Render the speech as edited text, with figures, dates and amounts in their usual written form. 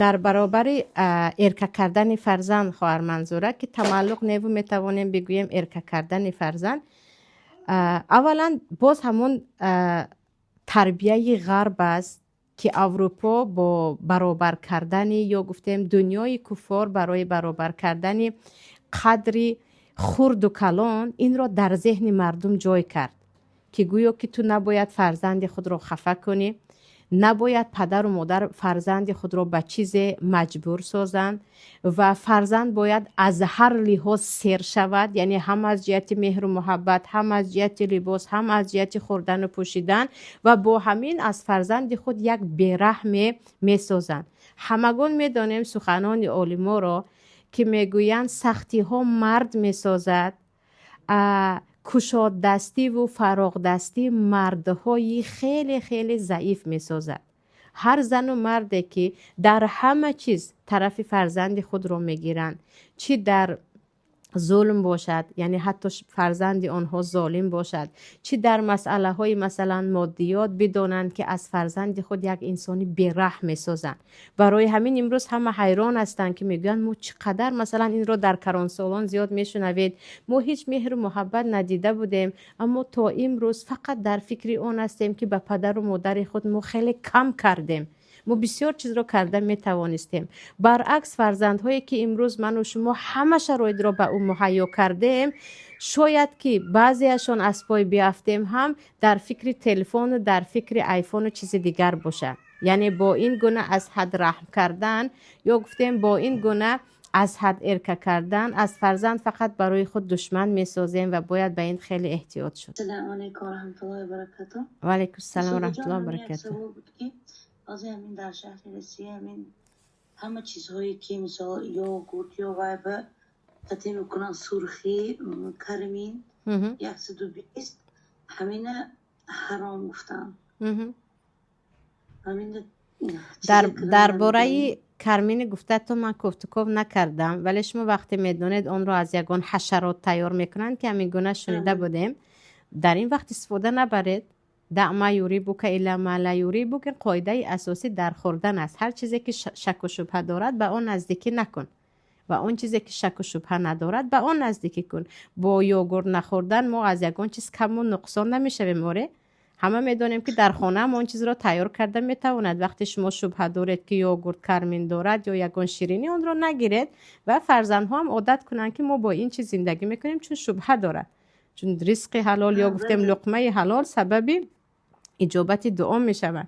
Дар баробари эрка кардани фарзанд, хоҳар Манзура, ки тамаллуқ неву метавонем бигӯем эрка кардани фарзанд, аввалан боз ҳамон тарбияи ғарб аст, ки Аврупо бо баробар кардани ё гуфтем дунёи куффор барои баробар кардани қадри хурду калон инро дар зеҳни мардум ҷой кард, ки гӯё ки ту набояд фарзанди худро хафа кунӣ, набояд падару модар фарзанди худро ба чизе маҷбур созанд ва фарзанд бояд аз ҳар лиҳоз сер шавад, яъне ҳам аз ҷиҳати меҳру муҳаббат, ҳам аз ҷиҳати либос, ҳам аз ҷиҳати хӯрдану пӯшидан, ва бо ҳамин аз фарзанди худ як бераҳме месозанд. Ҳамагон медонем суханони олиморо, ки мегӯянд, сахтиҳо мард месозад, кушоддастиву фароғдастӣ мардҳои хеле хеле заиф месозад. Ҳар зану марде, ки дар ҳама чиз тарафи фарзанди худро мегиранд, чӣ дар зулм бошад, яъне ҳатто фарзанди онҳо золим бошад, чӣ дар масъалаҳои, масалан, моддиёт, бидонанд, ки аз фарзанди худ як инсони бераҳм месозанд. Барои ҳамин имрӯз ҳама ҳайрон ҳастанд, ки мегӯянд, мо чӣ қадар, масалан, инро дар калонсолон зиёд мешунавед, мо ҳеҷ меҳру муҳаббат надида будем, аммо то имрӯз фақат дар фикри он ҳастем, ки ба падару модари худ мо хеле кам кардем, мо бисёр чизро карда метавонистем. Баръакс, фарзандҳое, ки имрӯз ману шумо ҳама шароитро ба ӯ муҳайё кардем, шояд ки баъзеашон аз пой биафтем ҳам дар фикри телефону дар фикри айфону чизи дигар бошад. Яъне бо ин гуна аз ҳад раҳм кардан ё гуфтем бо ин гуна аз ҳад эрка кардан аз фарзанд фақат барои худ душман месозем ва бояд ба ин хеле эҳтиёт шуд. Ассалому алайкум ва раҳматуллоҳи ва баракатуҳ. Ва алайкум ассалом ва раҳматуллоҳи ва баракатуҳ. Ҳозир ҳамин дар шаҳри Россия ҳамин ҳама чизҳое, ки мисол йогурт ё вайба қатӣ мекунанд, сурхӣ, кармин 120, ҳамина ҳаром гуфтанд. Ҳамина. Дар бораи кармини гуфтатон ман кофтуков накардам, вале шумо вақте медонед, онро аз ягон ҳашарот тайёр мекунанд, ки ҳамин гуна шунида будем, дар ин вақт истифода набаред. Даъ ма юрибука ила ма ла юрибук, ин қоидаи асосӣ дар хӯрдан аст. Ҳар чизе, ки шаку шубҳа дорад, ба он наздикӣ накун ва он чизе, ки шаку шубҳа надорад, ба он наздикӣ кун. Бо йогурт нахӯрдан мо аз ягон чиз каму нуқсон намешавем. Оре, ҳама медонем, ки дар хонаам он чизро тайёр карда метавонад. Вақте шумо шубҳа доред, ки йогурт кармин дорад ё ягон ширинӣ, онро нагиред ва фарзандҳоам одат кунанд, ки мо бо ин чиз зиндагӣ мекунем, чун шубҳа дорад, чун ризқи ҳалол ё гуфтем луқмаи ҳалол сабаби иҷобати дуо мешавад.